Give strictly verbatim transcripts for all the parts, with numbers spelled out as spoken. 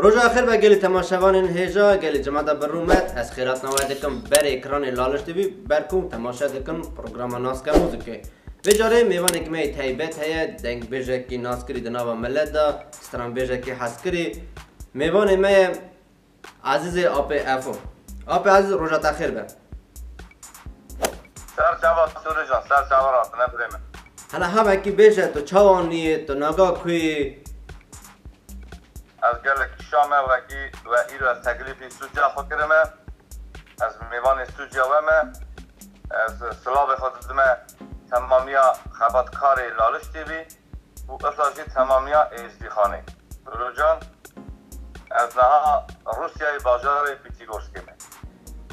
Roja xêr be gelî temaşevanên hêja, gelî cemata bi rûmet, ez xêratina we dikim berê ekranê Laliş T V, ber ku temaşe dikin programa Naske Muzikê. Vê carê mêvanekî me yê teybet heye, dengbêjekî naskirî di nava milet de, stranbêjekî hezkirî. Mêvanê me ye Ezîzê Apê Efo. Apê Ezîz, roja te xêr be. Ser çava Sûrê can, ser çava rastine birê min. Hele ha wekî bêje, tu çawa niyê, tu naga ku yî? Ez gelek kişa me wekî we îro ez teklîfî stûdya xwe kirime. Ez mêvanê stûdya we me. Ez silavê xwe didime temamiya xebatkarê Laliş T V û esa jî temamiya Êzdîxanê. Sûrê can, ez niha Rûsyayê bajarê Pîtîgorskê me.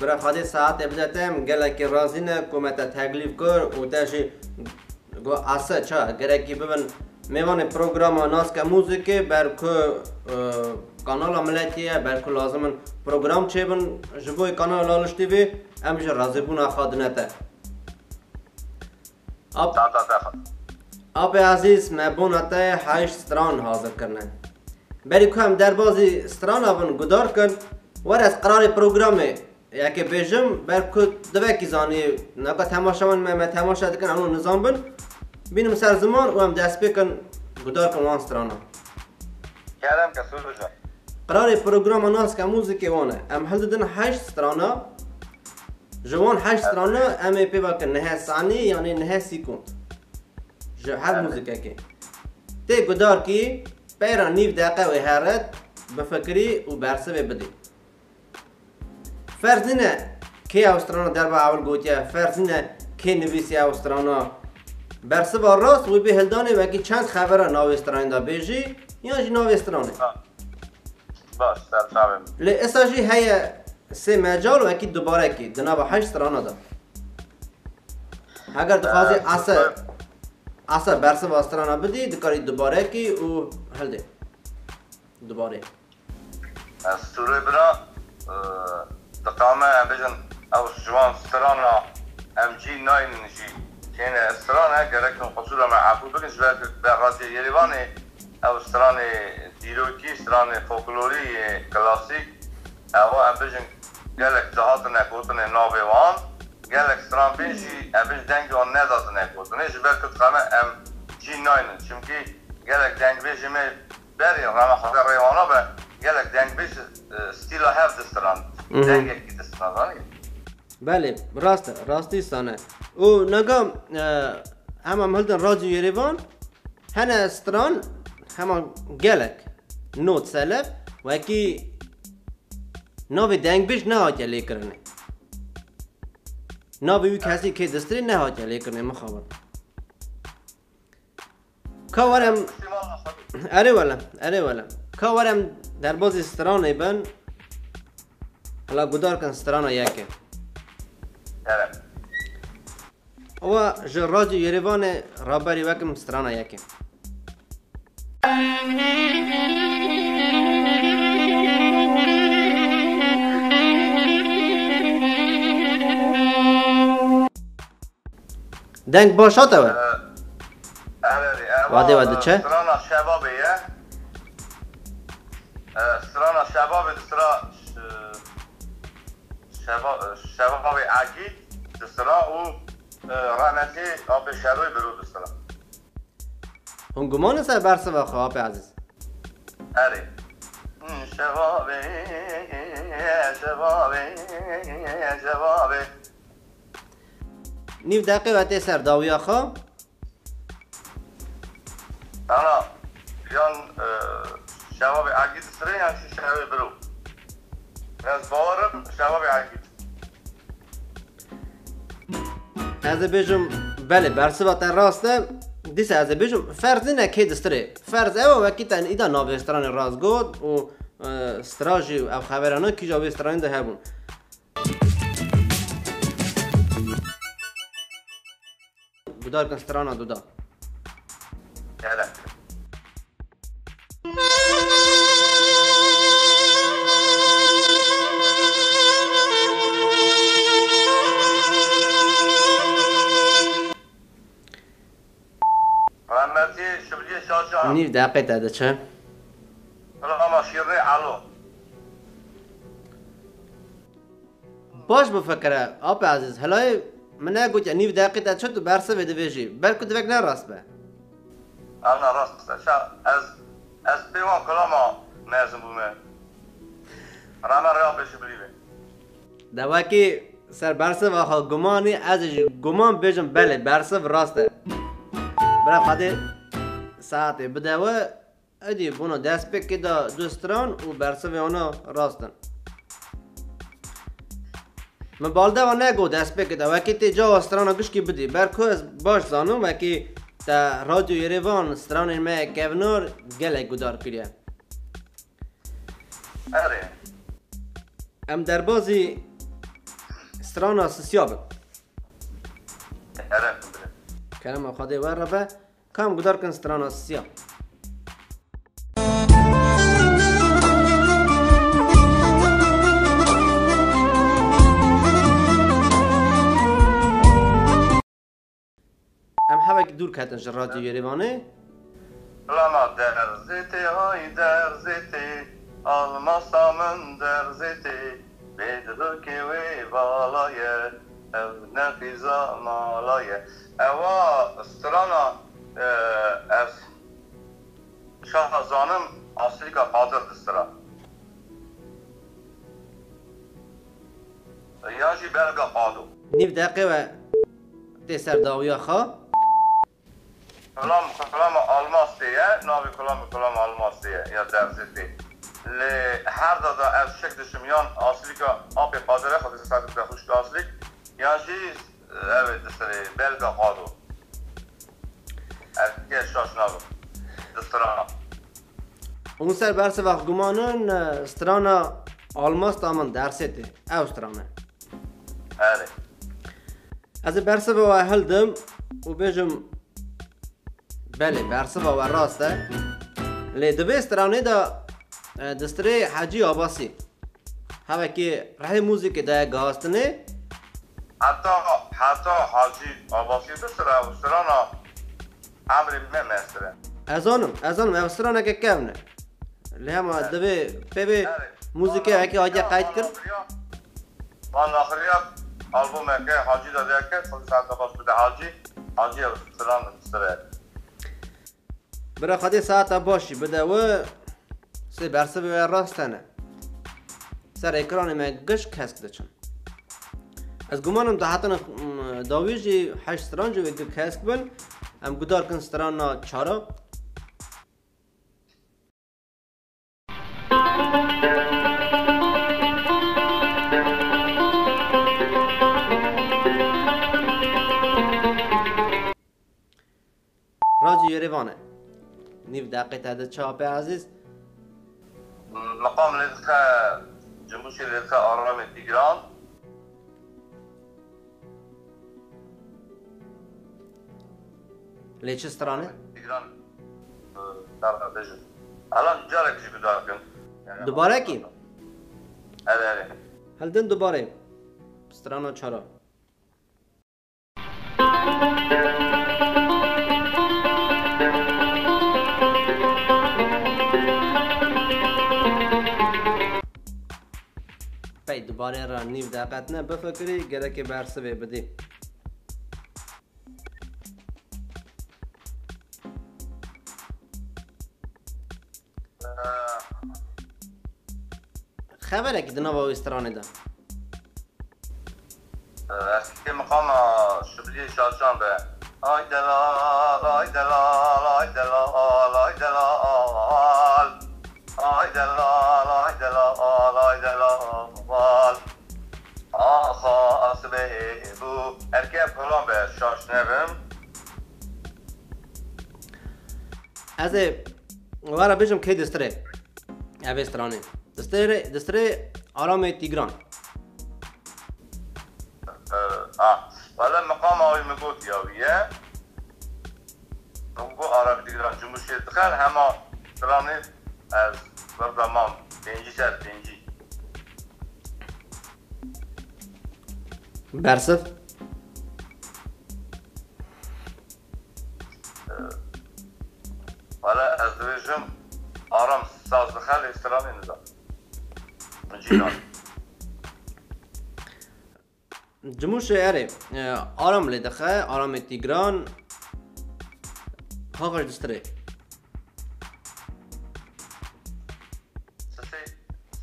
Bira Xwedê saetê bide te, em gelekî razî ne ku me te teklîf kir û te jî Go ase ça, gerekî bibin mêvanê programa Naske Muzikê, ber ku, e, kanala miletî ye, ber ku lazim in program çêbin ji bo kanala Laliş T V, em ji razîbûna xwe dine te. Ap-, Saeta te xwe. Apê Ezîz, me bona te heşt stran hazir kirine. Berî ku em derbazî strana bin, gudar kin, were ez qirarê programê Yekê bêjim, ber ku divekî zanî, naka temaşevan me, me temaşe dikin, em nizan bin, bînim ser ziman û em dest pê kin, gudar kin wan strana. Kerem ke Sûrê can. Qirarê programa Naske Muzikê wan e. Em hildidin heşt strana, ji wan heşt strana em ê pê vekin nehê sanî, yanî nehê sekond. Ji her muzikekê. Tê gudar kî, peyra nîv deqe wê here, bifikirî û bersivê bidî. Ferz nîne kê ew strana derba ewil gotiye, ferz nîne kê nivîsiye ew strana. Bersiva rast wê bê hildanê wekî çend xevera navê stranê de bêjî, yan jî navê stranê. Ha. Baş, ser çavê min. Lê esa jî heye sê mecal wekî dubarekî, di nava heşt strana de. Heger dixwazî Eh, ese, super. Ese bersiva strana bidî, dikarî dubarekî û hildê. Dubarê. Ez Sûrê bira, e, diqame em bêjin, ew ji wan strana em cî naynin jî têne strane, gerek hûn qisûra me efû bikin, ji ber ku be Radyo Yerêvanê ew stranê dîrokî, stranê folklorî yê klasîk, ewa em bêjin gelek dihatine gotinê navê wan, gelek stranbêj jî em bêjin dengê wan nedatine gotinê, ji ber ku diqame em cî naynin. Çimkî gelek dengbêjê me Berê rema xwe rêwana be, gelek dengbêj, e, stîla hev distiran. Mhm. Dengekî distiran, zanî? Belê, rast e, rastî sane. Û nega, e, hema em hildin Radyo Yerevan, hene stran, hema gelek not selef, wekî navê dengbêj nehatiye lêkirinê. Navê wî kesî kê distrê nehatiye lêkirinê, mixabin. Ka werem. Erê wele, erê wele. Ka werem derbazî stranê bin. Hala gudar kin strana yekê. Erê. Ewa ji Radyo Yerevanê raberî wekim strana yekê. Deng baş hate we? Erê, erê, ewa, Wadê we diçe? Strana Şebabê ye. E, strana Şebabê di sira, e, Şeba-, e, Şebabê Egîd di sira û, e, Remetê Apê Şeroyê Biro di sira. Hûn guman in ser bersiva xwe, Apê Ezîz? Erê. Hmm, Şevabê, Şevabê, Şevabê. Nîv deqê we tê ser dawiya xwe. Ana, yan, e, Şevabê Egîd sirê yan jî Şevê Biro. Ez bawer im Şevabê Egîd. Ez ê bêjim, belê, bersiva te rast e. Dîsa ez ê bêjim, ferz nîne kê distirê. Ferz ew e, wekî te îda navê stranê rast got û, e, stra jî ev xeberane kîja wê stranê de hebûn. Gudar kin strana duda. Hele. Rahmetli Şükrü Şaşan. Nîv deqê te diçe. Kilama şîrê elo. Baş bifikire, apê Ezîz. Hilayê min negotiye nîv deqê te çi tu bersivê divêjî. Belku divek ne rast be. Ew ne rast e. Şa ez, ez pê wan kilama mezin bûme. Rame rêya pêşî bilî be. De wekî ser bersiva xwe gumanî, ez ê ji guman bêjim belê, bersiv rast e. Bira Xwedê saetê bide we, êdî bona destpêkê de du stran û bersivê wana rast in. Min balde ve nego destpêkê de, wekî tê cawa strana gişkî bidî. Ber ku ez baş zanim, wekî te Radyo Yerevan stranên me kevnar gelek gudar kiriye. Erê. Em derbazî strana sisiya bin. Erê. Kerema Xwedê we re be. Kam gudar kin strana sisiya. Em hevekî dûr ketin ji Radyo Yerêvanê. Lama derzê tê, hay derzê tê, almasa min derzê tê, bê dihokê wê vala ye, ev ne qîza mala ye. Ewa strana, e, ez şaha zanim Asilîka Qadir distira. Yan jî Belga Qado. Nîv deqê we tê ser dawiya xwe. Kulam, kulama Almas tê ye, navê kulamê kulama Almas tê ye, ya derzê tê. Lê her da da ez şik dişim yan Asilîka Apê Qadirê xwe dîsa dibde xwişk Asilîk, yan jî ev ê distirê Belga Qado. Ez kê şaş nabim. Distira. Hûn ser bersiva xwe gumanin, e, strana Almasta min dersê tê. Ew strane. Erê. Ez ê bersiva we hildim û bêjim, belê, bersiva we rast e. Lê di vê stranê de, e, distirê Hecî Abasî. Hevekê rehê muzîkê daye gihastinê. Heta, heta Hacî Abasî bisire ew strana emrê me mestir e. Ez zanim, ez zanim, ev straneke kevn e. Lê hema Evet. divê pê vê Evet. muzîkê Van wekî hatiye Naxiriya, qeyd kir. Van Naxiriya, Van Naxiriya albumeke Hacî de deke, Sazî Saet Abbas bide Hacî, Hacî ev stran distire. Bira Xwedê saeta baş jî bide we, sê bersivê we rast hene. Ser ekranê me giş kesk diçin. Ez gumanim dahetin, mm, dawî jî heşt stran jî wê kesk bin. Em gudar kin strana çara. Radyo Yerevan e. Nîv deqê te de çi apê Ezîz? Meqam lê dike, Cembuşê lê dike Aramê Tîgran. Lê çi stranê? Tîgran, e, derdibêjin. Elan carek jî guhdar kin. Dubarekî? Erê, erê. Hildin dubarê. Strana çara. Pey dubarê re nîv deqet ne, bifikirî, gerekê bersivê bidî. Xeberekî di nava wê stranê de. Ez kê miqama Şibliyê Şacan be. Ay delal, ay delal, ay delal, ay delal. Ay delal, ay delal, ay delal. Axa asibê bû. Erkê ev plan be, şaş nebim. Ez ê were bijim kê distirê. Ev ê stranê. Distirê, distirê Aramê Tîgran. Ee, ah, wele miqama wî min got ya wî ye. Min got Aramê Tîgran cumuşê dixel hema stranê ez birda mam pêncî ser pêncî. Bersiv. Wele ez dibêjim Aram saz dixe lê stranê nizam. Cînan. Cimûşê erê, e, Aram lê dixe, Aramê Tîgran, Haxaş Distirê. Sisê,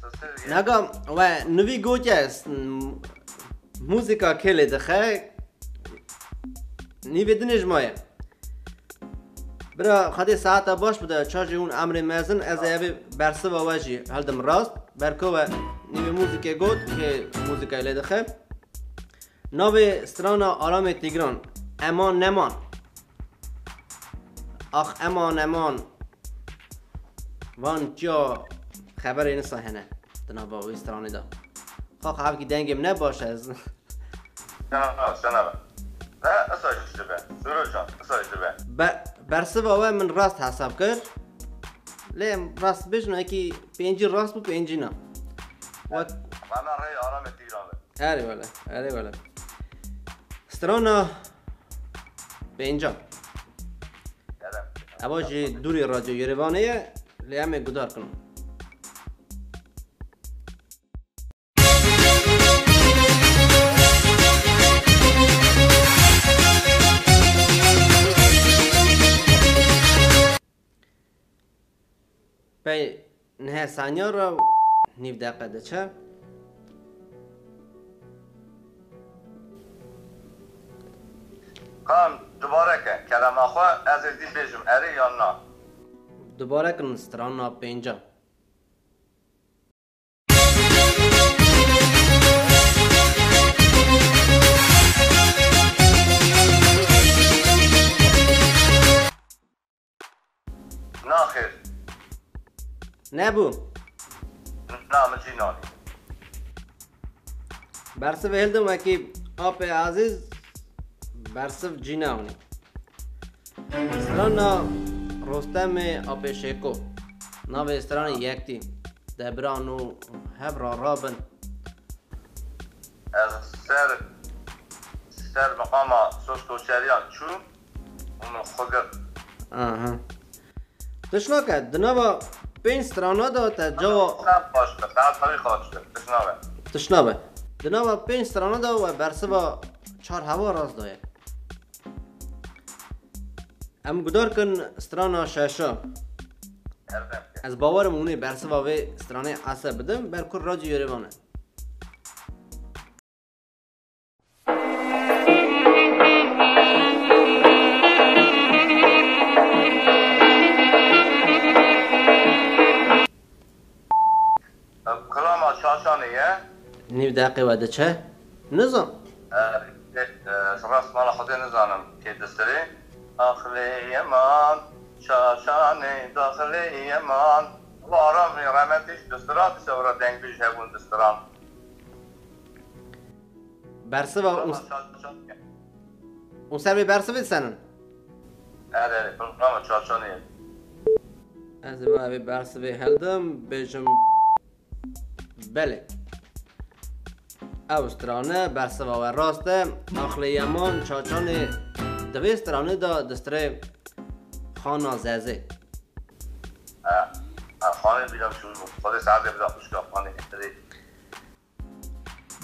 sisê ye. Naga, we nivî gotiye, s-, m-, muzîka kê lê dixe, nîvê dinê ji ma ye. Bira, Xwedê saeta baş bide, çar jî hûn emrê mezin, ez ê evê bersiva we jî hildim rast. Berko we nîvê muzîkê got, kê muzîkayê lê dixe. Navê strana Aramê Tîgran, Eman Neman. Ax Eman Neman. Van çiya xeberê nisa hene di nava wê stranê de. Xax hevkî dengê min ne baş e ez. Sena, sena be. He, esa jî dibe. Suro can, esa jî dibe. Be-, bersiva we min rast hesab kir. Lê em rast bêjin, wekî pêncî rast bû, pêncî na. Wek Hemen rey Aramê Tîgran be. Erê wele, erê wele. Strana pênca. Kerem. Ewa jî dûrî Radyo Yerevanê ye, lê em ê guhdar kin. Pey neh saniya re nîv deqe diçe. Kan dubare ke kelema xwe, ez ê dî bêjim erê yan na. Dubare kin strana pênca. Naxêr. Nebû. Na, min cî nanî. Bersivê hildim wekî apê Ezîz bersiv cî neanî. Strana Rostemê apê Şêko. Navê stranê Yektî. Debran û hev ra rabin. Ez ser, ser meqama Sos Koçeriyan çûm û min xwe girt. Aha. Tişt nake, di nava pênc strana de te cawa Saet baş be, saet hevî xaç be, tişt nabe. Tişt nabe. Di nava pênc strana de we bersiva çar hewa rast daye. Em guhdar kin strana şeşa. Erdem ke. Ez bawerim hûnê bersiva vê stranê ese bidin, ber ku Radyo Yerevan e. Kilama Çaçanê ye. Nîv deqê we diçe? Nizam. E, e, e, rast mala Xwedê nizanim kê distirê. Daxilê Yeman, Çaçanê, daxilê Yeman. Wala Aram rehmetî ji distira dise wira dengbêj hebûn distiran. Bersiva û Tamam, çal, çal. Û ser vê bersivê disenin? Erê, erê, programa Çaçanê ye. Ez ê va vê bersivê heldim, bêjim belê. Ew strane bersiva we rast e. Axlê Yeman Çaçanê di vê stranê de distirê Xana Zezê. Ha, ha, xanê bîra çû. Xwedê saetê bida xwişka xanê.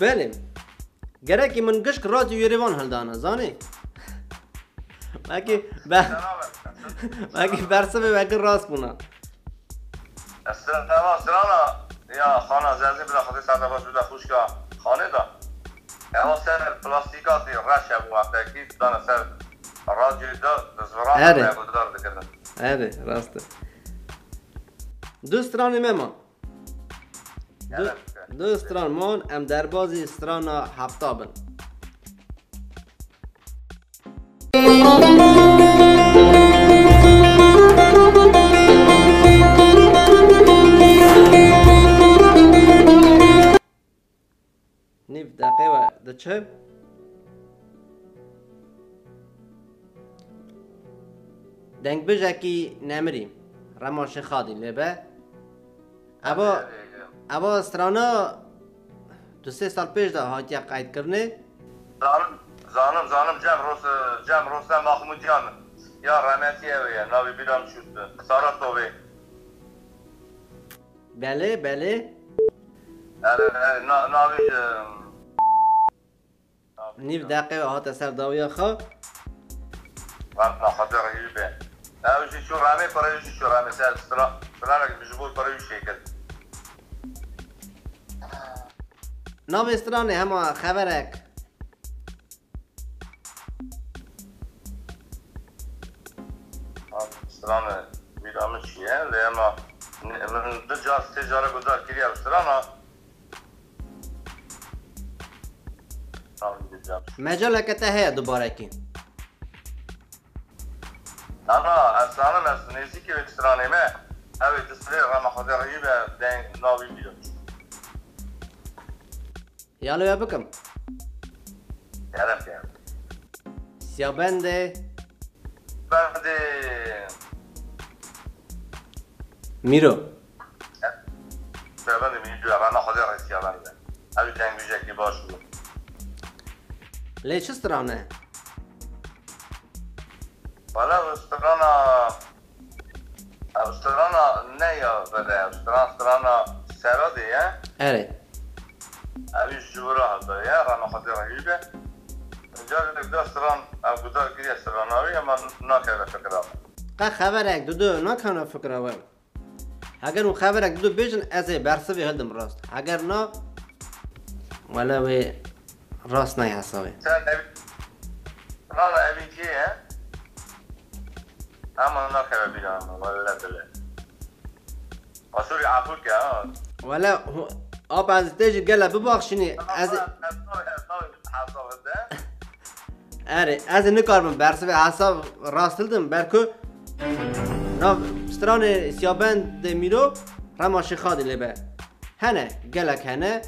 Belê. Gerekî min gişk Radyo Yerevan hildana, zanî? Belkî be-, belkî bersivê wekî rast bûna. Strana, strana ya Xana Zezê bira Xwedê serde baş bide xwişka xanê da. Ewa ser plastîkatî reş hebû wextekî dana ser radyoyê da dizviran Erê. Me guhdar dikirin. Erê, rast e. Du stranê me ma. Du, du stran man, em derbazî strana hefta bin. Nîv deqê we diçe. Dengbêjekî nemirî, Rema Şêxadî lê be. Eva, eva strana du sê sal pêş de hatiye qeydkirinê. Zanim, zanim, zanim Cem Ros-, Cem Rostem Mahmudyan. Ya rehmetî ew ê, navê bîra min çût. Saratovê. Belê, belê. Erê, erê, na-, navê ji, navê Nîv ji deqê ve hate ser dawiya xwe. Van xatir hîvî be. Ew jî çû remê, pere jî çû remê ser stra-, stranek ji bo pere jî şêkir. Navê stranê hema xeverek. Strana bîra min çi ye? Lê ema min du car, sê cara guhdar kiriye ev strana. Tamam, gideceğim. Mecaleke te heye dubarekî? Ana, ez zanim ez nêzîkî wê stranê me. Ew ê di sirê rema Xwedê rehî be, deng navî bîra. Ya li we bikim. Kerem ke. Siyabendê. Bendê. Mîro. Siyabendê Mîro, rema Xwedê re siyabendê. Ew deng bijekî baş bû. Lê çi strane? Wala strana Ev strana ne ya vede, ev stran, strana Seradê ye. Erê. Ev jî ji wira hilda ye, rema Xwedê re hîvî be. Carek de stran, ev guhdar kiriye strana wî, ema nakeve fikra min. Qe xeverek didu nakane fikra we. Heger hûn xeverek didu bêjin, ez ê bersivê hildim rast. Heger na, wele wê rast nayê hesabê. Sen ev, strana evî kê ye? Ama nakeve bîra min, wele bile. Asûrî afû ke, ha. Wele, hu-, ap ez tê jî gele bibaxşînî, ez Erê, ez ê nikaribim bersivê hesab rast hildim, ber ku nav stranê Siyabendê Mîro rema Şêxadî lê be. Hene, gelek hene.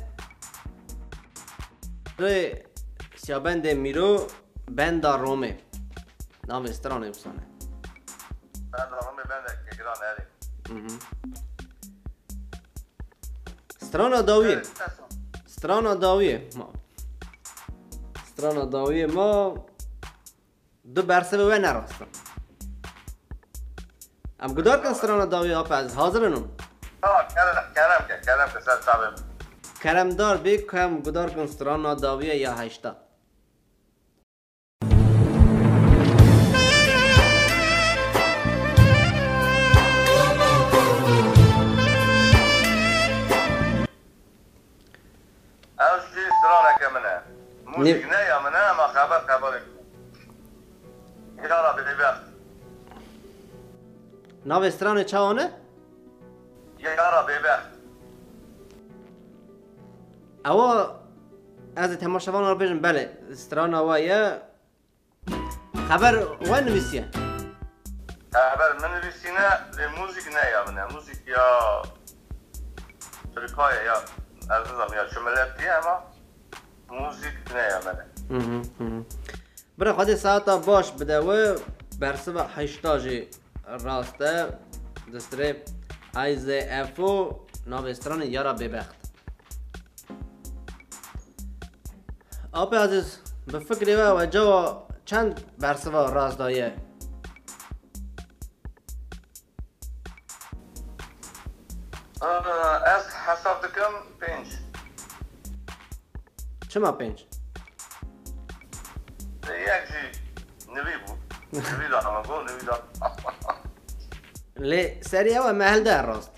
Rê Siyabendê Mîro, Benda Romê. Navê stranê wisa ne. Benda Romê bendeke giran, erê. Mhm. Strana dawiyê. Evet, Strana dawiyê ma. Strana dawiyê ma. Du bersivê we ne rast in. Em guhdar kin strana dawiyê, ap ez hazir in. Tamam, kerem, kerem ke, kerem ke ser çavê min. Keremdar bê, ku em guhdar kin strana dawiyê ya heşta. Ev jî straneke min e. Mûzîk ne ya min e, ema xeber xeberê min e. Yara bêbext. Navê stranê çawa ne? Yara bêbext. Ewa ez ê temaşevanan re bêjim, belê, strana we ye. Xeber we nivîsiye? Xeber min nivîsîne, lê mûzîk ne ya min e. Mûzîk ya Tirka ye, ya ez nizam ya çi miletî ye, ema mûzîk ne ya min e. Hı hı, hı hı. Bira, Xwedê saeta baş bide we, bersiva heşta jî rast e, di sirê Ayze Efo, navê stranê Yara Bêbext. Apê Ezîz, bi fikrê we, we cawa çend bersiva rast daye? Aa, ez hesab dikim pênc. Çima pênc? Yek jî nivî bû. Nivî da hema bû, nivî da. Lê serî ew e, me hilda rast.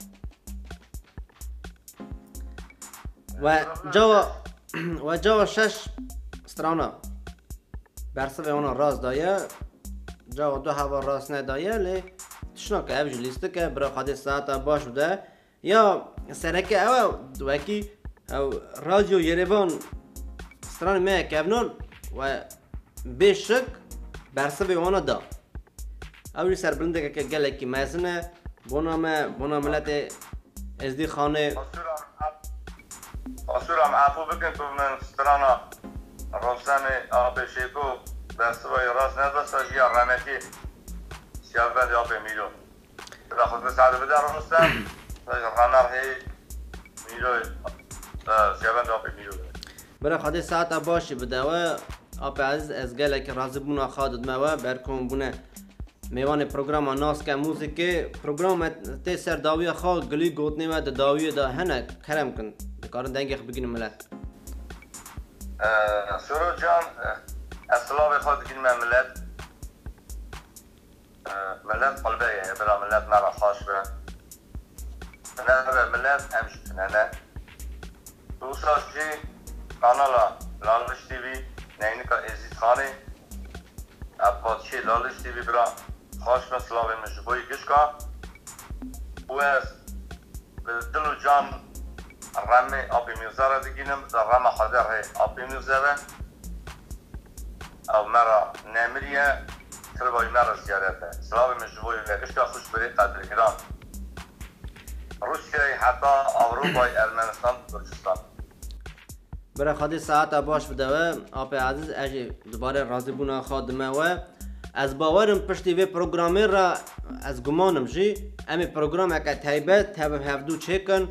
We cawa, we cawa şeş strana bersivê wana rast daye. Cawa du heva rast nedaye, lê tiştnake, ev jî lîstik e, bira Xwedê saeta baş bide. Ya sereke ew e, wekî ew Radyo Yerevan stranê me ye kevnar we bê şik bersivê wana da. Ew jî serbilindekeke gelekî mezin e, bona me, bona miletê Êzdîxanê. Qasûra em af-, qasûra em afû bikin ku min strana Rostemê Apê Şêko bersiva wî rast nedasta, jiya remetî Siyabendê Apê Mîro. Bila xwe saet bide Rostem, rana hê Mîro, e, Siyabendê Apê Mîro. Bira Xwedê saeta başî bide we, Apê Ezîz, ez gelekî razîbûna xwe didime we, ber ku hûn bûne mêvanê programa Naske Muzîkê. Programa tê ser dawiya xwe, gilî gotinê we di dawiyê de hene, kerem kin, dikarin dengê xwe bigînin milet. Suro can, ez silavê xwe digînime milet. Milet qulbe ye, bira milet me re xaş be. Nebe milet em ji tune ne. Wisa jî kanala Laliş T V, neynika Êzîd Xanê, ev padşê Laliş T V bira xaş be, silavê min ji bo yî gişka. Û ez bi dil û can remê Apê Mîrze re digînim, di rema Xwedê rê Apê Mîrze be. Ew me re nemiriye, tirva wî me re ziyaret be. Silavê min ji bo wî ve gişka xwe ji birê qedirgiran. Rûsyayê heta Ewropayê, Ermenistan, Gurcistan. Bira Xwedê saeta baş bide we, Apê Eziz, ez jî dubare razîbûna xwe dime we. Ez bawer im piştî vê programê re, ez guman im jî, em ê programeke taybet tev hevdû çêkin.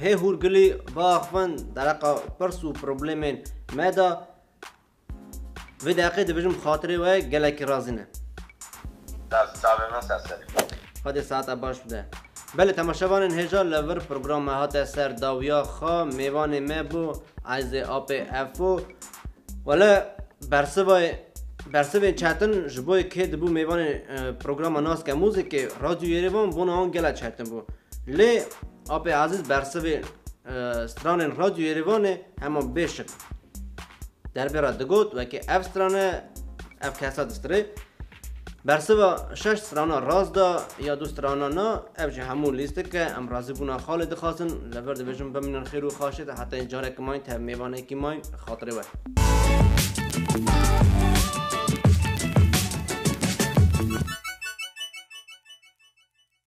Hê hûrgilî biaxivin dereqa pirs û problemên me de. Vê deqê dibêjim xatirê we gelekî razî ne. Ser çavê min ser serî. Xwedê saeta baş bide. Belê, temaşevanên hêja, li vir programa hate ser dawiya xwe, mêvanê me bû Eyzê Apê Efo. Wele bersivayê, bersivên çetin ji bo yê kê dibû mêvanê, e, programa Naske Muzîkê, Radyo Yerevan, bona wan gelek çetin bû. Lê Apê Ezîz bersivê, e, stranên Radyo Yerevanê hema bê şik. Derbê re digot, wekî ev strane, ev kesa distirê. Bersiva şeş strana rast da, ya du strana na, ev jî hemû lîstik e, em razîbûna xalê dixwazin, li vir dibêjim bimînin xêr û xaşê de, heta careke mayîn tev mêvanekî mayîn, xatirê we.